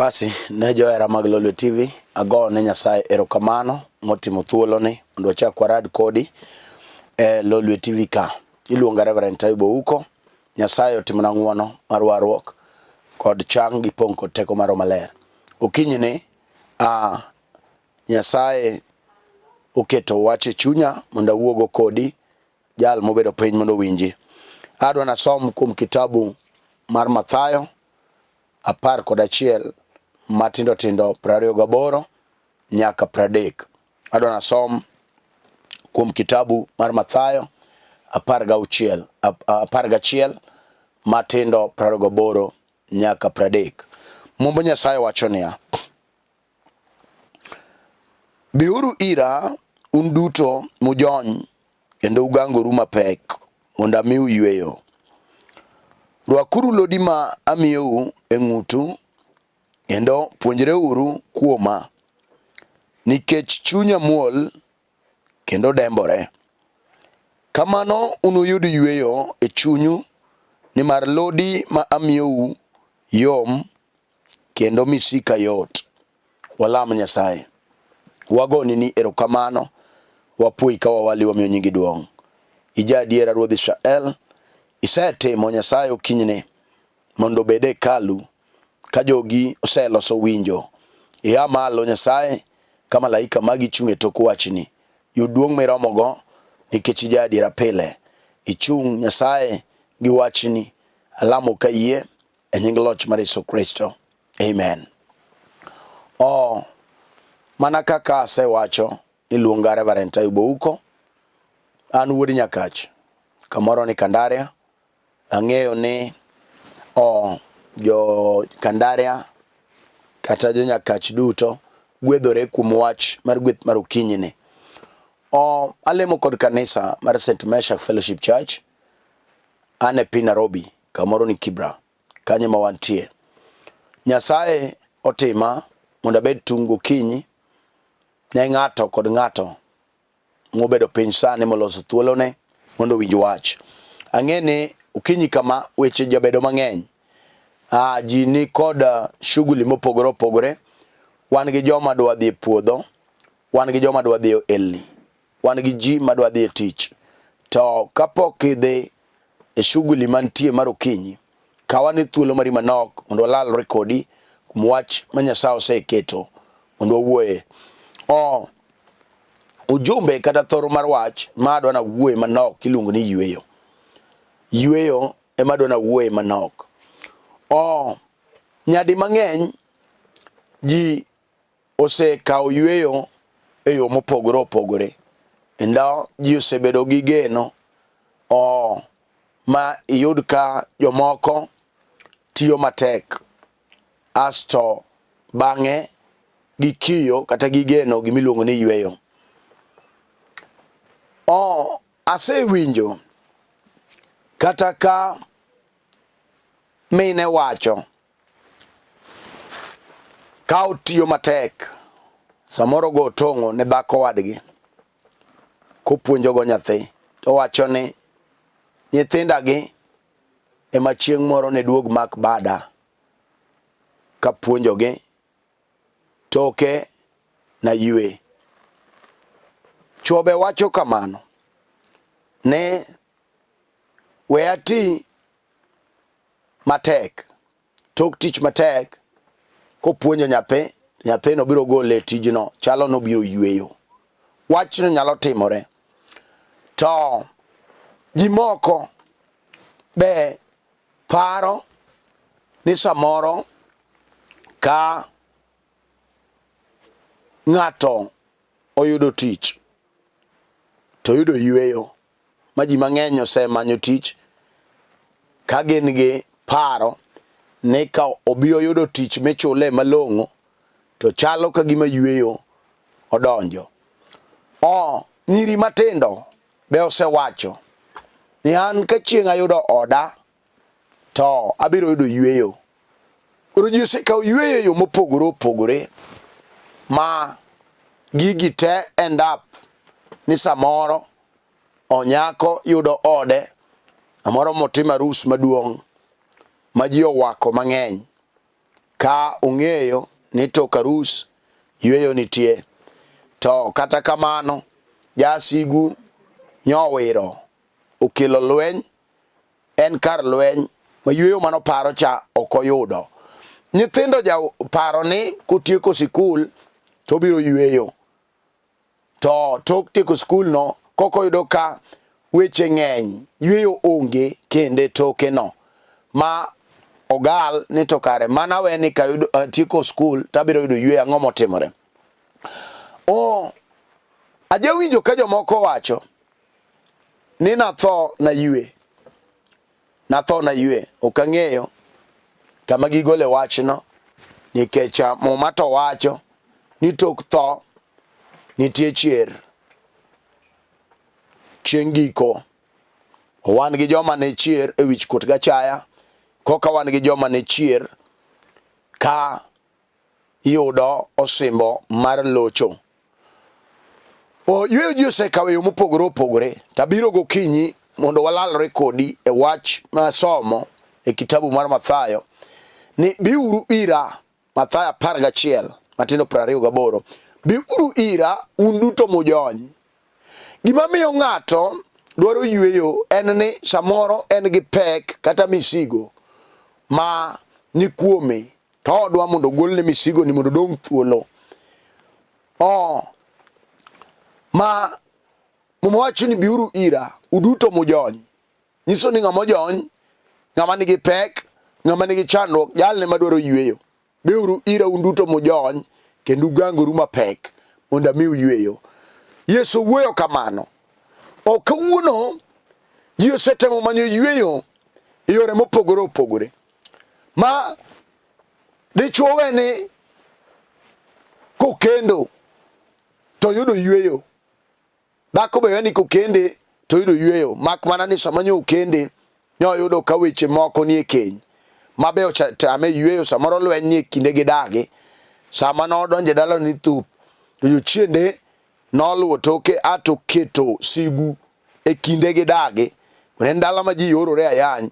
Basi ne johera mag Lolwe TV, ago ne Nyasaye erokamano motimo thuoloni mondo wachak warad kodi e Lolwe TV ka. Iluonga Reverend Taibo Ouko. Nyasaye otimona ng'uono mar warruok kod chang gi pong' kod teko mar Roho Maler. Okinyi ni a Nyasaye oketo wach e chunya mondo awuogo kodi jal mobedo piny mondo owinji. Adwa nasom kuom kitabu mar Mathayo 11 matindo tindo 28 nyaka 30. Adwa nasom kuom kitabu mar Mathayo 16 11 matindo 28 nyaka 30. Mumb Nyasaye wacho niya, Biuru ira un duto mujony kendo ugangoru mapek mondo amiu yweyo. Rwakuru lodi ma amiyou e ng'utu kendo puonjreuru kuoma, nikech chunya muol kendo dembore. Kamano unuyud yweyo e chunyu, nimar lodi ma amiyou yom kendo misika yot. Walam Nyasaye. Wagoni ni erokamano, wapwoyi ka wawali wamiyo nyingi duong'. Ija adiera Ruodh Israel, isetimo Nyasaye okinyni mondo obed e hekalu ka jogi oseloso winjo. Ia malo Nyasaye ka malaika magi chung' e tok wachni. Yud duong' miromogo nikech ija adiera pile. Ichung' Nyasaye gi wachni. Alamo ka yie e nying loch mar Yesu Kristo. Amen. Oh, mana kaka asewacho iluonga Reverend Taibo Ouko. An wuod Nyakach, kamoro ni Kandaria. Ang'eyo ni oh, jo Kandaria kata jo Nyakach duto gwedhore kuom wach mar gweth mar okinyi ni. Oh, alemo kod kanisa mar St. Meshach Fellowship Church. An e piny Nairobi, kamoro ni Kibra. Kanyo ma wantie. Nyasaye otima mondo abed tung' gokinyi ne ng'ato kod ng'ato mobedo piny sani moloso thuolone mondo owinj wach. Ang'e ni okinyi kama weche jabedo mang'eny. Ah, ji ni kod shughuli mopogore opogore. Wan gi joma dwa dhi e puodho, wan gi joma dwa dhi e ohelni, wan gi ji madwa dhi e tich. To kapok idhi e shughuli mantie mar okinyi, kawa ni thuolo mari manok mondo walalre kodi kuom wach ma Nyasaye oseketo mondo wawuoye. O ujumbe kata thoro mar wach ma adwa na wuoye manok iluongo ni yweyo. Yweyo ema adwa na wuoye manok. O nyadi mang'eny ji osekawo yweyo e yo mopogore opogore kendo ji osebedo gi geno o ma iyud ka jomoko tiyo matek asto bang'e gikiyo kata gigeno gimiluongo ni yweyo. O asewinjo kata ka mine wacho ka otiyo matek samoro go otong'o ne dhako wadgi kopuonjogo nyathi to owacho ni nyithindagi ema chieng' moro ne duog mak bada kapuonjogi toke na ywe. Chwo be wacho kamano ne we ati matek tok tich matek kopuonjo nyathi nyathino biro gole e tijno chalo nobiro yweyo wachno nyalo timore to ji moko be paro ni samoro ka ng'ato oyudo tich to oyudo yweyo ma ji mang'eny osemanyo tich ka gin gi paro ni ka obi oyudo tich michule malong'o to chalo ka gima yweyo odonjo. O nyiri matindo be osewacho ni an ka chieng' ayudo oda to abiro yudo yweyo. Koro ji osekawo yweyo e yo mopogore opogore ma gigi te end up ni samoro onyako yudo ode samoro motimo arus maduong' ma ji owako mang'eny. Ka ung'eyo ni tok arus yweyo nitie. To kata kamano, jasigu nyowiro okelo lweny, en kar lweny ma yweyo mano paro cha ok oyudo. Nyithindo ja paro ni kotieko sikul to obiro yweyo. To tok tieko skul no koko yudo ka weche ng'eny, yweyo onge kende toke no ma ogal ni to kare mana we ni kayudo tieko skul to abiro yudo yweyo, ang'o motimore? O ajawinjo ka jomoko wacho ni natho naywe, natho naywe. Ok ang'eyo kama gigole wachno nikech Muma to wacho ni tok tho nitie chier chieng' giko. Wan gi joma ne chier e wich kuot gachaya, koka wan gi joma ne chier ka yudo osimbo mar locho. O, yweyo ji osekawo e yo mopogore opogore. Tabiro gokinyi mondo walalre kodi e wach ma somo e kitabu mar Mathayo ni biuru ira, Mathayo 11 matindo 28, biuru ira un duto mujony. Gima miyo ng'ato dwaro yweyo en ni samoro en gi pek kata misigo ma ni kuome to odwa mondo ogolne misigo ni mondo odong' thuolo. Oh, ma Muma wacho ni biuru ira uduto mujony. Nyiso ni ng'ama ojony, ng'ama nigi pek, ng'ama nigi chandruok, jalne madwaro yweyo. Biuru ira un duto mujony kendo ugangoru mapek mondo amiu yweyo. Yesu wuoyo kamano. Ok kawuono ji osetemo manyo yweyo e yore mopogore opogore. Ma dichwo we ni kokendo to yudo yweyo. Dhako be ni kokende to yudo yweyo, mak mana ni sama nyo okende nyo oyudo ka weche moko nie keny ma be otame yweyo, samoro lweny nie kinde gi dagi. Sama nodonjo e dalano ni thup, to jochiende noluwo toke a to keto sigu e kinde gi dagi. En dala ma ji orore ayany,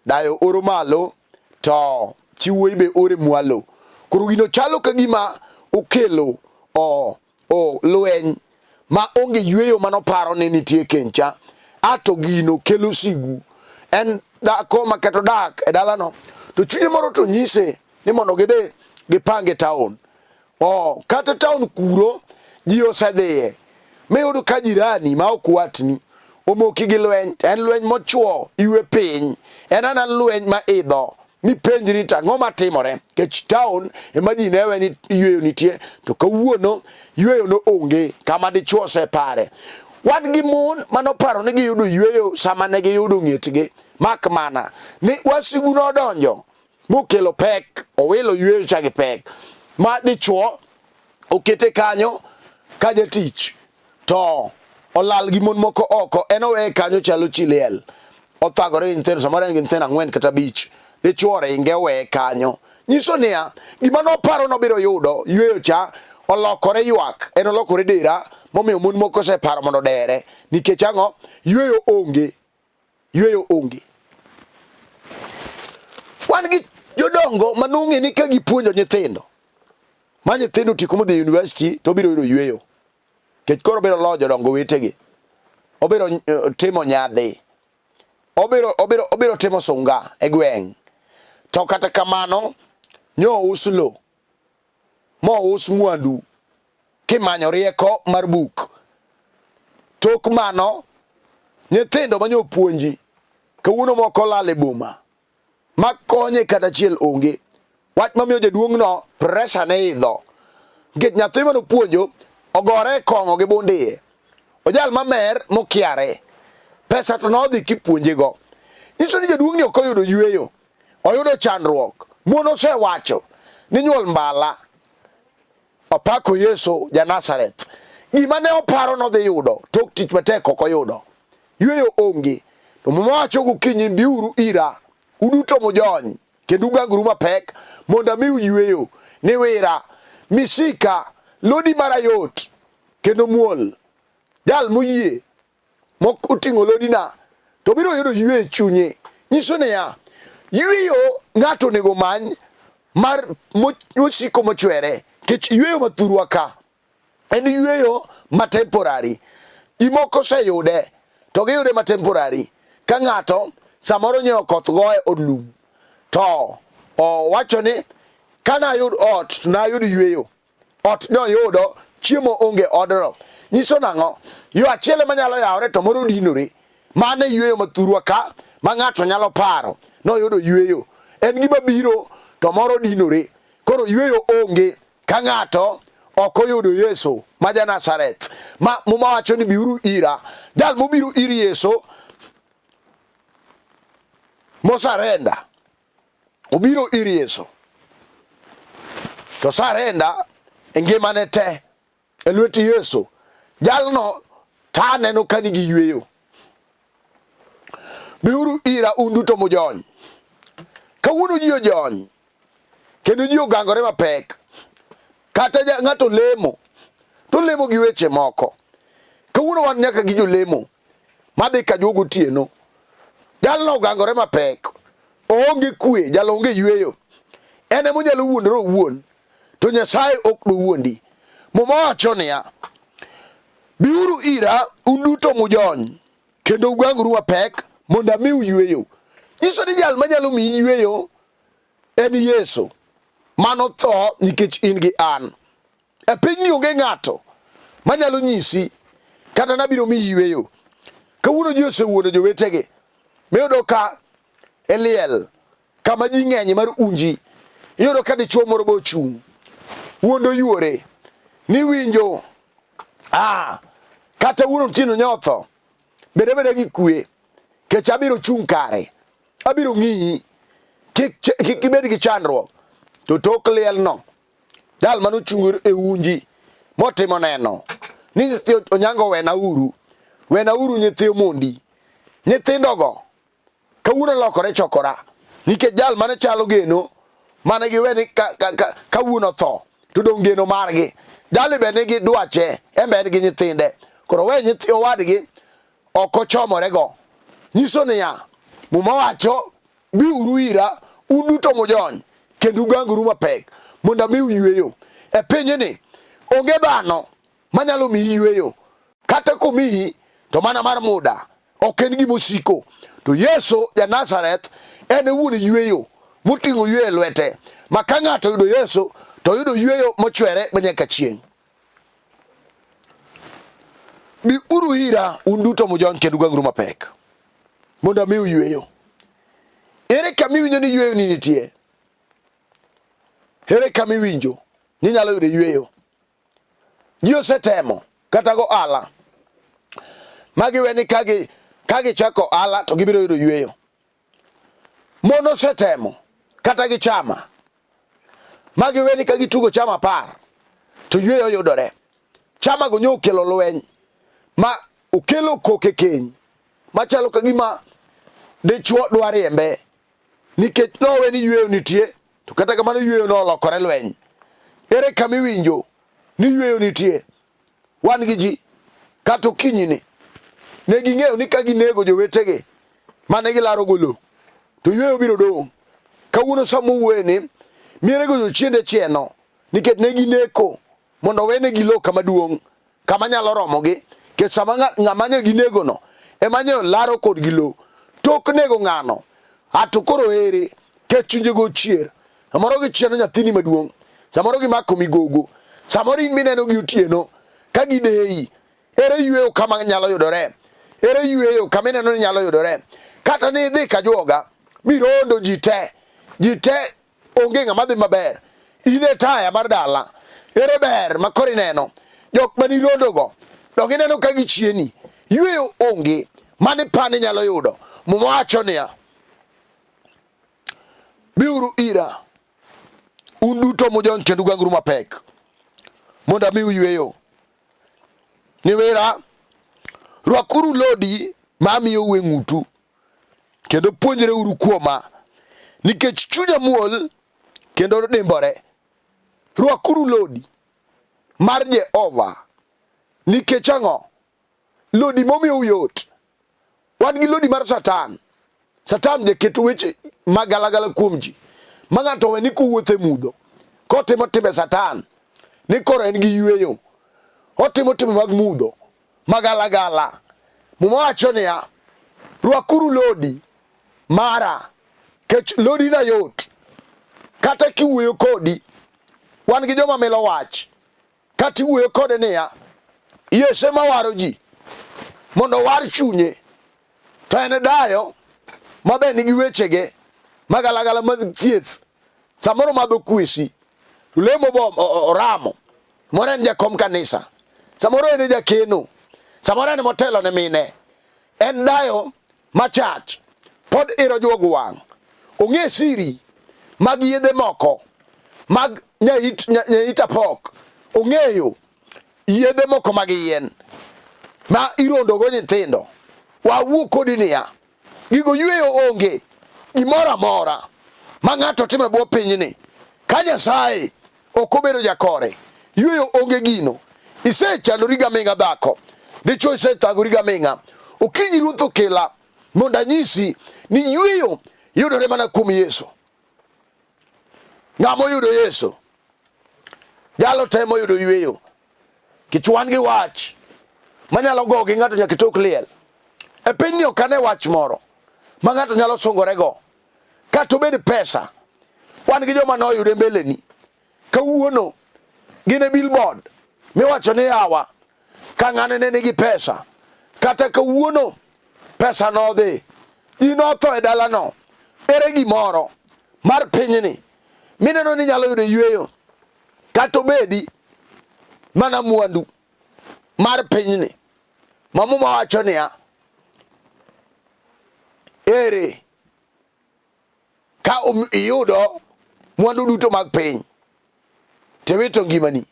dayo oro malo to chi wuoyi be ore mwalo. Koro gino chalo ka gima okelo o, o lweny ma onge yweyo manoparo ni nitie kencha ato gino kelo sigu. En dhako ma kata odak e dalano to chunye moro to nyise ni mondo gidhi gipange taon. O, kata taon kuro ji osedhiye miyudo ka jirani ma ok watni omoki gi lweny, en lweny mochuo iwe piny, en ana lweny ma idho mipenjri to ang'o matimore, nikech taon ema ji newe ni yweyo nitie, to kawuono yweyo no onge kama dichuo osepare. Wan gi mon manoparo ni giyudo yweyo sama ne giyudo ng'etgi, mak mana ni wasigu nodonjo mokelo pek, owilo yweyo cha gi pek ma dichuo okete kanyo ka jatich to olal gi mon moko oko, en oweye kanyo chalo chi liel, othagore gi nyithindo, samoro en gi nyithindo 4 kata 5, dichuo oringe oweye kanyo. Nyiso niya, gima noparo nobiro yudo yweyo cha olokore ywak, en olokore dera, momiyo mon moko oseparo mondo odere. Nikech ang'o? Yweyo onge, yweyo onge. Wan gi jodongo manong'e ni ka gipuonjo nyithindo ma nyithindo otieko modhi e university to obiro yudo yweyo, nikech koro obiro loyo jodongo wetegi, obiro timo nyadhi, obiro timo sunga e gweng'. To kata kamano nyo us lo mous mwandu kimanyo rieko mar buk. Tok mano nyithindo manyo puonji kawuono moko lal e boma makonye kata achiel onge. Wach mamiyo jaduong'no pressure ne idho nikech nyathi mane opuonjo ogore e kong'o gi bundiye, ojal mamer mokiare, pesa to nodhi kipuonjego. Nyiso ni jaduong'ni ok oyudo yweyo, oyudo chandruok. Mon osewacho ni nyuol mbala, opako Yesu ja Nazareth. Gima ne oparo nodhi yudo tok tich matek ok oyudo, yweyo onge. To Muma wacho gokinyi, biuru ira uduto mujony kendo ugangoru mapek mondo amiu yweyo. Niwira misika lodi mara yot kendo muol. Jal moyie mok oting'o lodina to biro yudo yweyo e chunye. Nyiso niya, yweyo ng'ato onego omany. Mar mosiko mochwere, kech yweyo mathurwa ka en yweyo ma temporary. Ji moko oseyude to giyude ma temporary. Ka ng'ato samoro nyiewo koth goye od lum to owacho ni ka nayud ot to nayud yweyo. Ot noyudo chiemo onge odno. Nyiso nang'o? Yo achiel ema nyalo yawore to moro dinore. Mano e yweyo ma thurwa ka ma ng'ato nyalo paro noyudo yweyo. En gima biro to moro dinore. Koro yweyo onge ka ng'ato ok oyudo Yesu ma ja Nazareth. Ma Muma wacho ni biuru ira. Jal mobiro ir Yesu mosarenda obiro ir Yesu to sarenda e ngimane te e lwet Yesu, jalno ta aneno ka nigi yweyo. Biuru ira un duto mujony. Kawuono ji ojony kendo ji ogangore mapek. Kata ng'ato lemo to lemo gi weche moko. Kawuono wan nyaka gi jolemo madhi ka juogo otieno. Jalno ogangore mapek, oonge kwe, jalo onge yweyo. En ema onyalo wuondore owuon, to Nyasaye ok dowuondi. Muma wacho niya, biuru ira un duto mujony kendo ugangoru mapek mondo amiu yweyo. Nyiso ni jal manyalo miyi yweyo en Yesu mano tho nikech in gi an. E pinyni onge ng'ato manyalo nyisi kata nabiro miyi yweyo. Kawuono ji osewuondo jowetegi miyudo ka e liel kama ji ng'eny mar unji iyudo ka dichuo moro be ochung' wuondo yuore ni winjo ah, kata wuon Otieno ne otho bed abeda gi kwe kech abiro chung' kare abiro ng'iyi kik ibed gi chandruok to tok lielno jal mane ochung' e unji motimo neno ni nyithi Onyango wena uru wena uru nyithi Omondi nyithindogo kawuono lokore chokora nikech jal mane chalo geno mane giwe ni ka, ka, ka, ka wuon otho to dong' geno margi jali be nigi dwache en be en gi nyithinde koro we nyithi owadgi ok ochomorego nyiso niya muma wacho biuru ira un duto mujony kendo ugangoru mapek mondo amiu yweyo e pinyni onge dhano manyalo miyi yweyo kata komiyi to mana mar muda ok en gima osiko to Yesu ja Nazareth en e wuon yweyo moting'o yweyo e lwete ma ka ng'ato oyudo Yesu to oyudo yweyo mochwere ma nyaka chieng'. Bi uru ira un duto mujony kendo ugangru mapek mondo amiu yweyo. Ere kama iwinjo ni yweyo ni nitie? Ere kama iwinjo ni inyalo yudo yweyo? Ji osetemo kata go ohala ma giwe ni ka gichako ohala to gibiro yudo yweyo. Mon osetemo kata gi chama ma giwe ni ka gitugo chama apar to yweyo yudore. Chama go nyo okelo lweny ma okelo koke keny machalo ka gima dichwo dwa riembe nikech nowe ni yweyo nitie to kata kamano yweyo nolokore lweny. Ere kama iwinjo ni yweyo nitie? Wan gi ji kata okinyini ne ging'eyo ni ka ginego jowetegi mane gilarogo lo to yweyo biro dong'. Kawuono sama owuoye ni mierego jochiende chieno nikech ne gineko mondo owenegi lo kama duong' kama nyalo romogi nikech sama ng'ama ne ginegono ema ne olaro kodgi lo tok nego ng'ano ato koro ere kech chunjego ochier samoro gichieno nyathini maduong' samoro gimako migogo samoro in mineno gi otieno ka gideyi ere yweyo kama nyalo yudore ere yweyo kama ineno ni nyalo yudore kata ni idhi kajuoga mirondo ji te ji te onge ng'ama dhi maber in e taya mar dala ere ber ma koro ineno jok mane irondogo dong ineno ka gichieni yweyo onge mane pani nyalo yudo muma wacho niya biuru ira un duto mujony kendo ugangru mapek mondo amiu yweyo niwera rwakuru lodi ma amiyou e ng'utu kendo puonjreuru kuoma nikech chunya muol kendo odimbore. Rwakuru lodi mar Jehova nikech ang'o? Lodi momiyou yot. Wan gi lodi mar Satan. Satan jaket weche magalagala kuom ji. ma ng'ato owe ni kowuotho e mudho kotimo timbe Satan ni koro en gi yueyo. Otimo timbe mag mudho magalagala. Muma wacho niya, rwakuru lodi mara kech lodi na yot. Kata kiwuoyo kodi, wan gi joma milo wach. Kata iwuoyo kode niya, Yesu ema waro ji mondo owar chunye, to en dayo ma be nigi wechege magalagala mag thieth. Samoro madho kwesi, lemo bo oramo, moro en jakom kanisa, samoro en e jakeno, samoro en motelo ne mine. En dayo machach pod iro juogo wang' ong'e siri mag yedhe moko mag nyait, nyait apok ong'eyo yedhe moko mag yien ma irondogo nyithindo wawuo kodi niya gigo yweyo onge gimoro amora ma ng'ato timo e bwo pinyni ka Nyasaye ok obedo jakore yweyo onge gino isechandori gaming'a dhako dichwo isethagori gaming'a okinyi ruoth okela mondo anyisi ni yweyo yudore mana kuom Yesu ng'ama oyudo Yesu jalo temo yudo yweyo kech wan gi wach manyalo go gi ng'ato nyaka tok liel e pinyni ok ane wach moro ma ng'ato nyalo sungorego kata obed pesa wan gi joma noyude mbeleni kawuono gin e billboard miwacho ni yawa ka ng'ane ne nigi pesa kata kawuono pesa nodhi ji notho e dalano ere gimoro mar pinyni mineno ni nyalo yudo yueyo kata obedi mana mwandu mar pinyni ma Muma wacho niya ere ka iyudo mwandu duto mag piny tiwito ngimani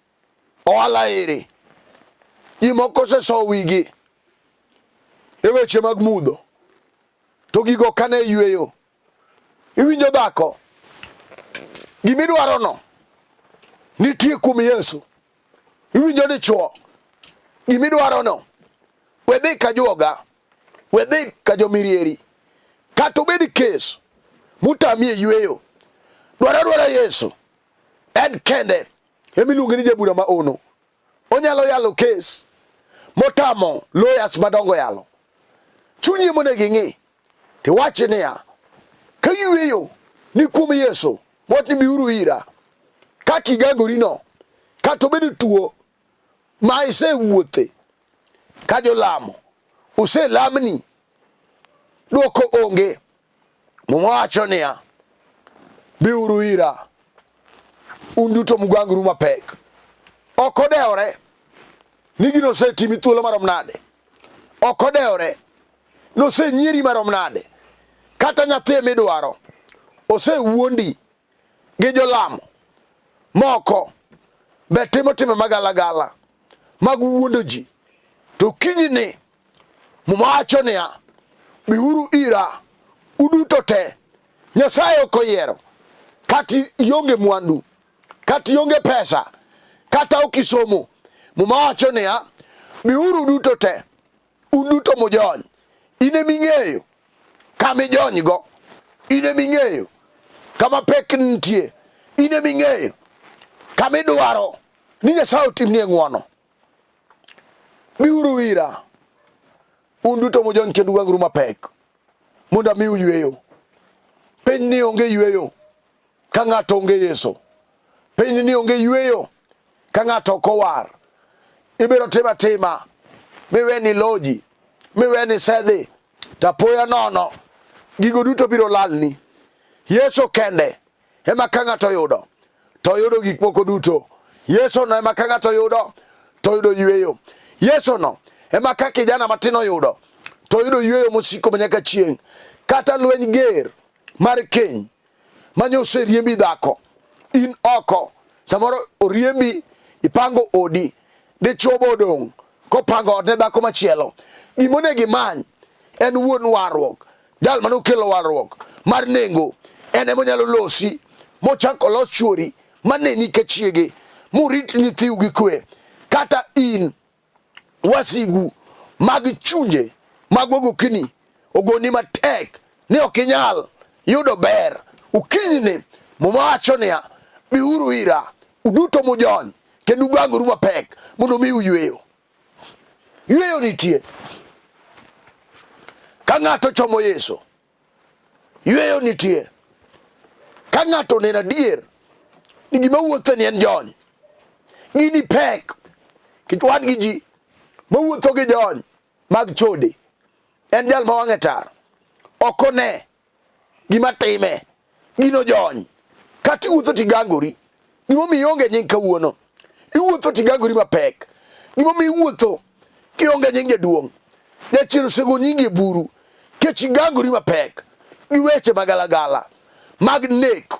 ohala ere ji moko osesowo wigi e weche mag mudho to gigo kane yweyo iwinjo dhako gimidwarono nitie kuom Yesu Iwinjo dichuo gimidwarono, we dhi ka juoga, we dhi ka jomirieri, kata obed kes mutami e yweyo. Dwar adwara Yesu, en kende emiluonge ni jabura ma ono. Onyalo yalo kes motamo lawyers madongo yalo. Chunyi monego ing'i tiwach niya, ka yweyo ni kuom Yesu, wach ni biuru ira. Kaka igangorino, kata obedo tuo ma isewuothe ka jolamo oselamni, dwoko onge. Muma wacho niya, biuru ira un duto mugangru mapek. Ok odewore ni gino osetimi thuolo marom nade, ok odewore nosenyieri marom nade, kata nyathi midwaro osewuondi gi jolamo moko be timo timbe magalagala mag wuondo ji to kinyni Muma wacho niya, biuru ira uduto te. Nyasaye ok oyiero kata ionge mwandu, kata ionge pesa, kata ok isomo. Muma wacho niya, biuru duto te, un duto mujony. In ema ing'eyo kama ijonygo, in ema ing'eyo kama pek nitie, in ema ing'eyo kama idwaro ni Nyasaye otimnie ng'wono. Biuru ira, un duto mujony kendo ugangru mapek, mondo amiu yweyo. Piny ni onge yweyo ka ng'ato onge Yesu. Piny ni onge yweyo ka ng'ato ok owar. Ibiro timo atima miwe ni loji, miwe ni sedhi, to apoya nono gigo duto biro lalni. Yesu kende ema ka ng'ato yudo to oyudo gik moko duto. Yesu no ema ka ng'ato yudo to oyudo yweyo. Yesu no ema ka kijana matin oyudo to oyudo yweyo mosiko manyaka chieng'. Kata lweny ger mar keny manye oseriembi dhako in oko samoro oriembi ipango odi dichwo bo odong' kopango ot ne dhako machielo gima onego imany en wuon warruok jal mane okelo warruok mar nengo en ema onyalo losi mochak olos chuori maneni ka chiege murit nyithiu gi kwe kata in wasigu mag chunje mag ogokinyi ogoni matek ni ok inyal yudo ber okinyni. Muma wacho niya, biuru ira uduto mujony kendo ugangoru mapek mondo omiu yweyo. Yweyo nitie. Ka ng'ato chomo Yesu, yweyo nitie. Ka ng'ato oneno adier ni gima wuothe ni en jony, gini pek, nikech wan gi ji mawuotho gi jony mag chode, en jal ma wang'e tar, ok one gima time, gino jony. Kata iwuotho tigangori, gimomiyo ionge nying kawuono, iwuotho tigangori mapek, gimomiyo iwuotho kionge nying jaduong', jachien osego nyingi e buru, kech igangori mapek gi weche magalagala mag nek,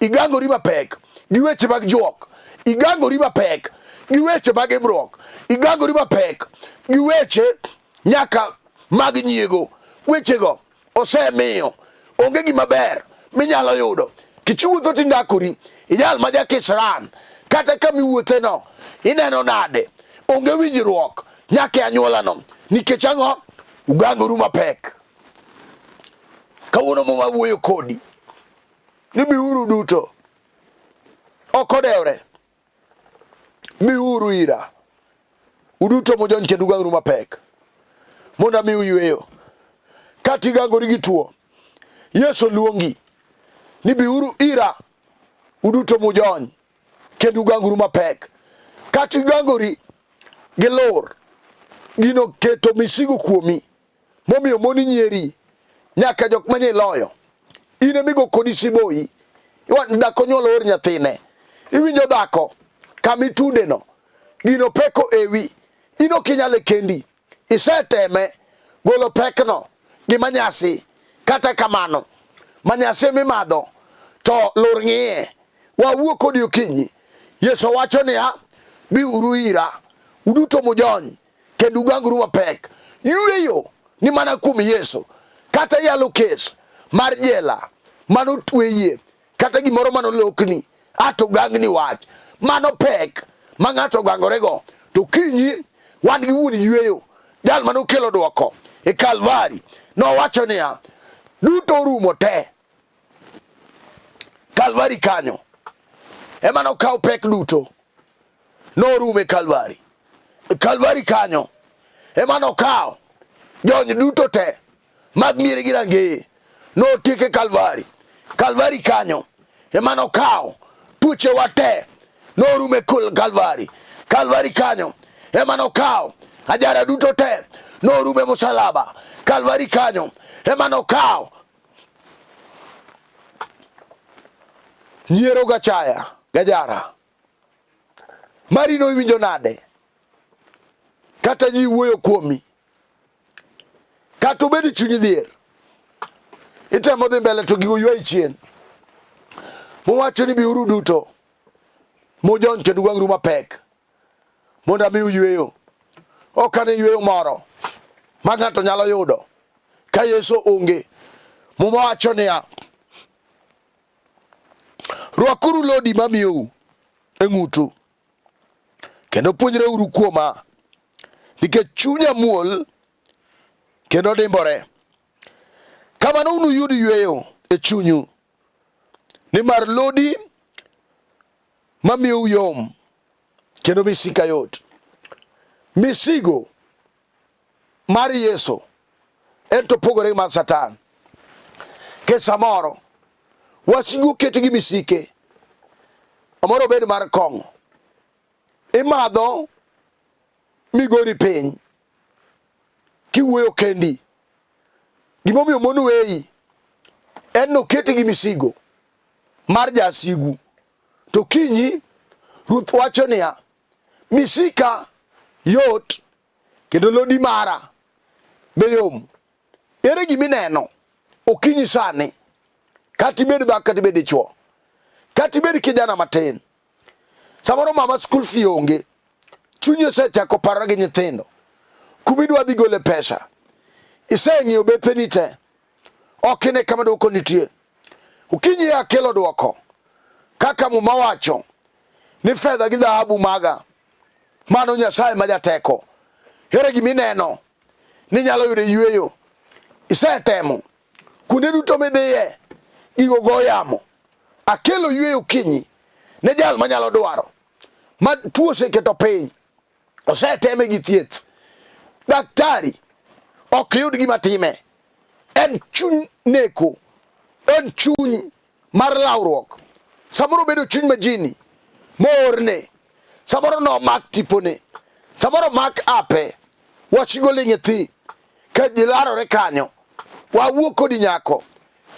igangori mapek gi weche mag juok, igangori mapek gi weche mag imruok, igangori mapek gi weche nyaka mag nyiego. Wechego osemiyo onge gima ber minyalo yudo. Kichiwuotho tindakori, ijal ma jakisran, kata kama iwuotheno ineno nade, onge winjruok nyaka e anyuolano. Nikech ang'o? Ugangoru mapek. Kawuono Muma wuoyo kodi ni biuru duto, ok odewre. Biuru ira uduto mujony kendo ugangru mapek, mondo amiu yweyo. Kata igangori gi tuo, Yesu luongi ni biuru ira uduto mujony kendo uganguru mapek. Kata igangori gi lur, gino keto misigo kuomi momiyo moni nyieri nyaka jok manye iloyo in emigo kodi siboyi dhako nyuolo or nyathine iwinjo dhako kama itundeno gino peko ewi in ok inyal e kendi iseteme golo pekno gi manyasi kata kamano manyasi mimadho to lur ng'iye wawuo kodi okinyi Yesu wacho niya biuru ira uduto mujony kendo ugangru mapek. Yueyo ni mana kuom Yesu. Kata yalo kes mar jela mano tweyie kata gimoro mano lokni ato gangni wach mano pek ma ng'ato ogangorego to kinyi wan gi wuon yueyo jal mane okelo dwoko e Kalvari nowacho niya duto orumo te Kalvari kanyo ema nokawo pek duto norumo e Kalvari. E Kalvari kanyo ema nokawo jony duto te mag miere gi rangeye notiek e Kalvari. Kalvari kanyo ema nokawo tuochewa te norumo e Kalvari. Kalvari kanyo ema nokawo ajara duto te norumo e musalaba. Kalvari kanyo ema nokawo nyiero gachaya gajara Marino iwinjo nade kata ji wuoyo kuomi kata obed chuny dhier itemo dhi mbele to gigo ywayi chien mowacho ni biuru duto mujony kendo gwang'ru mapek mondo amiu yweyo ok ane yweyo moro ma ng'ato nyalo yudo ka Yesu onge. Muma wacho niya, Rwakuru lodi mamiyou e ng'utu kendo puonjreuru kuoma nikech chunya muol kendo dimbore. Kamano unuyud yweyo e chunyu nimar lodi mamiyou yom kendo misika yot. Misigo mar Yesu en to pogore gi mar Satan. Nikech samoro wasigu oket gi misike, samoro obed mar kong'o, imadho migori piny kiwuoyo kendi. Gimomiyo mon weyi en noketi gi misigo mar jasigu to kinyi Ruoth wacho niya, misika yot kendo lodi mara be yom. Ere gima ineno okinyi sani, kata ibed dhako kata ibed dichwo, kata ibed kijana matin, samoro mama school fee onge, chunyi osechako parore gi nyithindo, kuma idwa dhi gole pesa, iseng'iyo betheni te, ok ine kama dwoko nitie. Okinyi akelo dwoko kaka Muma wacho ni fedha gi dhahabu maga Mano Nyasaye ma jateko. Ere gima ineno ni nyalo yudo yueyo? Isetemo kuonde duto midhiye, gigo go yamo. Akelo yweyo okinyi ne jal manyalo dwaro ma tuo oseketo piny, oseteme gi thieth, daktari ok yud gima time. En chuny neko, en chuny mar lawruok. Samoro obedo chuny majini moorne, samoro nomak tipone, samoro mak ape, wasigo ling' e thi ka ji larore kanyo, wawuo kodi nyako,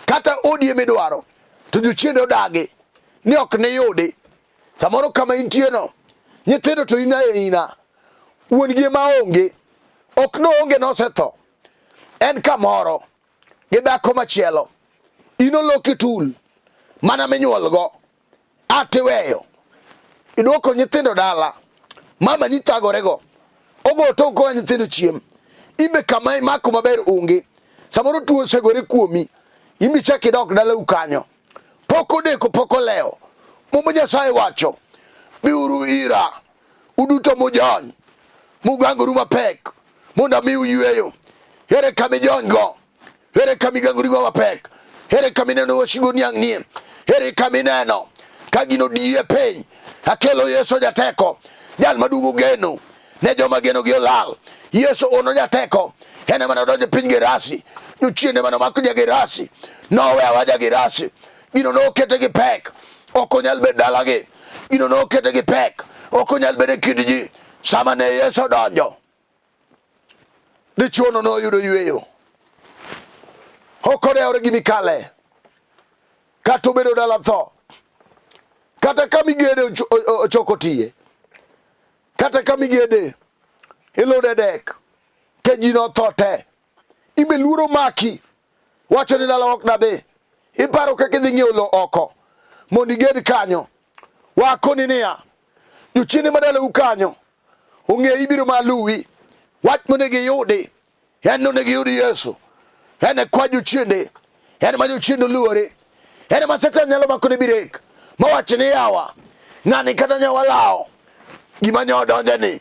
kata odi emidwaro to jochiende odagi ni ok niyudi. Samoro kama intieno nyithindo to in aina wuon gi ema onge, ok noonge nosetho, en kamoro gi dhako machielo, in oloki tul mana minyuolgo atiweyo idwoko nyithindo dala, mama ni thagorego, ogo tong' koa nyithindo chiem, imbe kama imako maber onge, samoro tuo osegore kuomi, imbe ichak idok dalau kanyo, pok odeko pok olewo. Muma Nyasaye wacho, biuru ira uduto mujony mugangoru mapek mondo amiu yweyo. Ere kama ijonygo? Ere kama igangorigo mapek? Ere kama ineno wasigu niang'nie? Ere kama ineno ka gino diye piny? Akelo Yesu jateko, jal maduogo geno ne joma genogi olal. Yesu ono jateko, en ema nodonjo piny Gerasi, jochiende mane omako ja Gerasi nowewa ja Gerasi. Gino nokete gi pek, ok onyal bet dalagi. Gino nokete gi pek, ok onyal bedo e kind ji. Sama ne Yesu odonjo, dichuono noyudo yweyo. Ok odewore gi mikale, kata obedo dala tho, kata ka migede ochoko tiye, kata ka migede ilude dek, ke ji notho te, imbe luoro maki, wacho ni dala ok nadhi, iparo kaka idhi ng'iewo lo oko mondo iged kanyo. Wakoni niya, jochiende madalau kanyo ong'eyi ibiro ma luwi, wach monego iyudi en ni onego iyud Yesu. En e kwa jochiende, en ma jochiende oluore, en ma Satan nyalo mako ne birek mawach ni yawa ng'ani kata nyawa lawo gima nyo odonje ni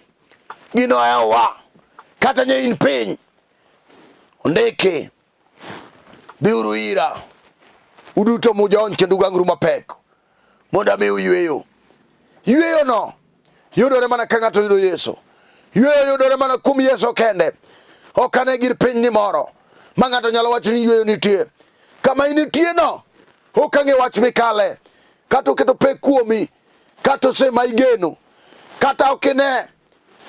gino ewa kata nye in piny ondiki biuru ira uduto mujony kendo ugangru mapek mondo amiu yweyo. Yweyono yudore mana ka ng'ato yudo Yesu. Yweyo yudore mana kuom Yesu kende. Ok ane gir piny ni moro ma ng'ato nyalo wacho ni yweyo nitie. Kama initie no, ok ang'e wach mikale. Kata oketo pek kuomi, kata osema igeno, kata ok ine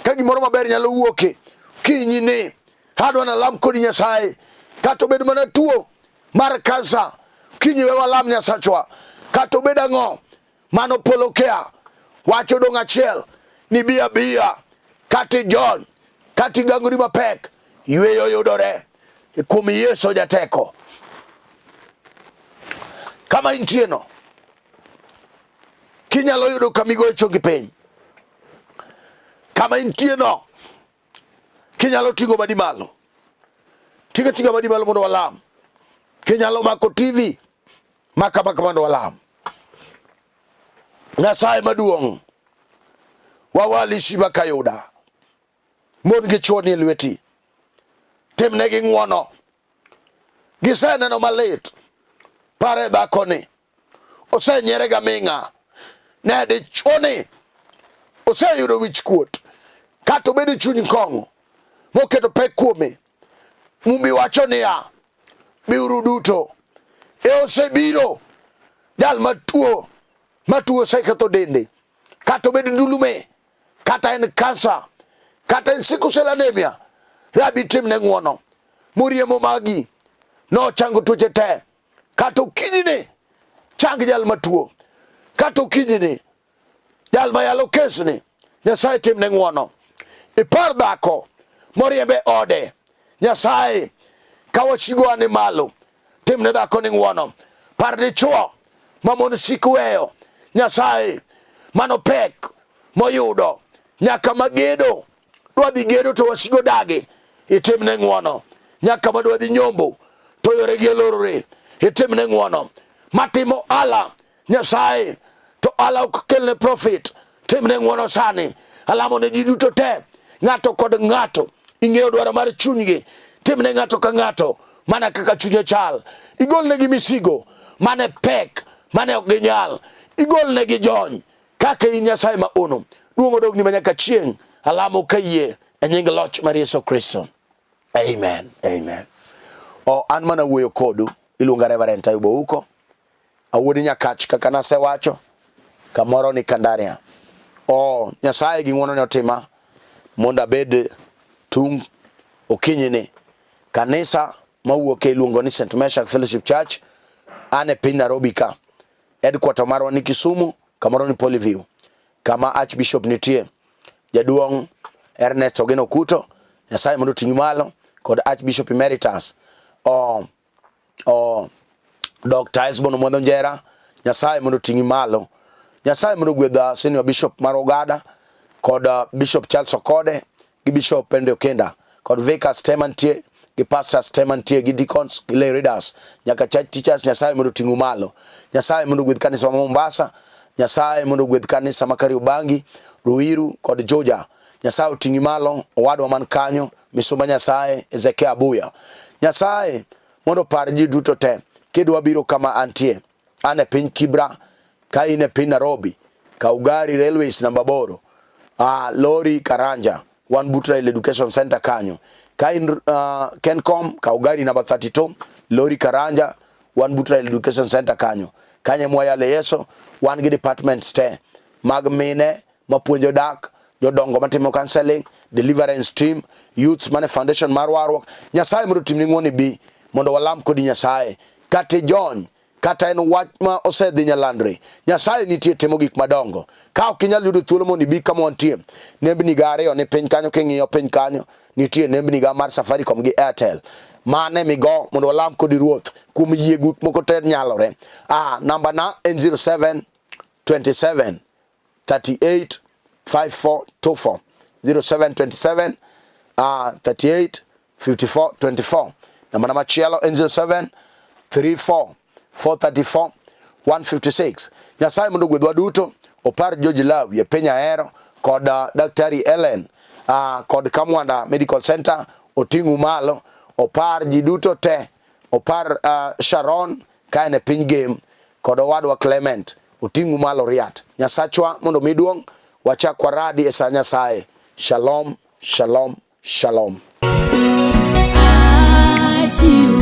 ka gimoro maber nyalo wuoke kinyi ni adwa nalam kodi Nyasaye, kata obed mana tuo mar kansa kinyi we walam Nyasachwa, kata obed ang'o mano polo kia wach odong' achiel ni bi abiya kata ijony kata igangori mapek yweyo yudore kuom Yesu jateko. Kama intie no kinyalo yudo kama igoyo chongi piny, kama intie no kinyalo ting'o badi malo, tinga tinga badi malo mondo walam. Kinyalo mako TV, maka maka mondo walam. Nyasaye maduong', wawali Shiba Kayuda, mon gi chwo nie lweti, timnegi ng'wono. Giseneno malit, pare dhakoni osenyiere gaming'a ne dichwoni oseyudo wichkuot kata obedo chuny kong'o moketo pek kuome. Mumbi wacho niya, biuru duto. E osebiro jal matuo matuo oseketho dende, kata obed ndulume, kata en kansa, kata en sickle cell anemia, rabi timne ng'wono. Moriemo magi nochango tuoche te. Kata okinyini chang jal matuo, kata okinyini jal mayalo kesni, Nyasaye timne ng'wono. Ipar dhako moriembe ode, Nyasaye ka wasigo ni malo, timne dhako ni ng'wono. Par dichwo ma mon sik weyo, Nyasaye mano pek moyudo nyaka magedo dwa dhi gedo to wasigo dagi, itimne ng'wono. Nyaka ma dwa dhi nyombo to yoregi olorore, itimne ng'wono. Matimo ala Nyasaye to ala ok kelne profit, timne ng'wono sani. Alamo ne ji duto te, ng'ato kod ng'ato, ing'eyo dwaro mar chunygi, timne ng'ato ka ng'ato mana kaka chunye chal. Igolnegi misigo mane pek mane ok ginyal. Igolnegi jony kaka in Nyasaye ma ono. Duong' odogni ma nyaka chieng'. Alamo ka yie e nying loch mar Yesu Kristo. Amen. Amen. O, an mana wuoyo kodu, iluonga Reverend Ayub Ouko. Awuod Nyakach kaka nasewacho, kamoro ni Kandaria. O, Nyasaye gi ng'wonone otima mondo abed tung' okinyi ni. Kanisa mawuok e iluongo ni St. Meshach Fellowship Church, an e piny Nairobi ka. Headquarter marwa ni Kisumu, kamoro ni Polyview, kama Archbishop nitie. Jaduong' Ernest Ogeno Okuto, Nyasaye mondo oting'i malo, kod Archbishop Emeritus. O, o, Dr. Esbon Omwedho Njera, Nyasaye mondo oting'i malo. Nyasaye mondo ogwedha Senior Bishop mar Ogada kod Bishop Charles Okode gi Bishop Pende Okenda kod vicars te mantie gi pastors te mantie gi deacons gi lay readers nyaka church teachers. Nyasaye mondo oting'u malo. Nyasaye mondo ogwedh kanisa ma Mombasa. Nyasaye mondo ogwedh kanisa ma Kariobangi, Ruiru kod Juja. Nyasaye oting'i malo owadwa man kanyo, misumba Nyasaye Ezekiel Abuya. Nyasaye mondo opar ji duto te. Kidwa biro kama antie, an e piny Kibra, ka in e piny Nairobi, kaw gari Railways namba 8, lori Karanja, wan but Rail Education Center kanyo. Ka in Kencom, kaw gari namba 32, lori Karanja, wan but Rail Education Center kanyo. Kanyo mwayale Yeso, wan gi departments te mag mine mapuonjo dak, jodongo matimo counseling, deliverance team, youths mane foundation mar warruok. Nyasaye mondo otimni ng'wono ibi mondo walam kodi Nyasaye. Kata ijony, kata en wach ma osedhi nyalandre, Nyasaye nitie timo gik madongo. Ka ok inyal yudo thuolo mondo ibi kama wantie, nembni ga ariyo ni piny kanyo, king'iyo piny kanyo nitie nembni ga mar Safaricom gi Airtel. Mane migo mondo walam kodi Ruoth kuom yie gik moko te nyalore. Namba na en 07 27 38 54 24 07 27 38 54 24. Namba na machielo en 07 34 434 156. Nyasaye mondo ogwedhwa duto, opar George Lawi e piny Ahero kod Daktari Ellen kod Kamwanda Medical Center oting'u malo, opar ji duto te, opar Sharon ka en e piny Gem kod owadwa Clement oting'u malo riat. Nyasachwa mondo mi duong', wachak waradi e sa Nyasaye. Shalom, shalom, shalom. Achiwo.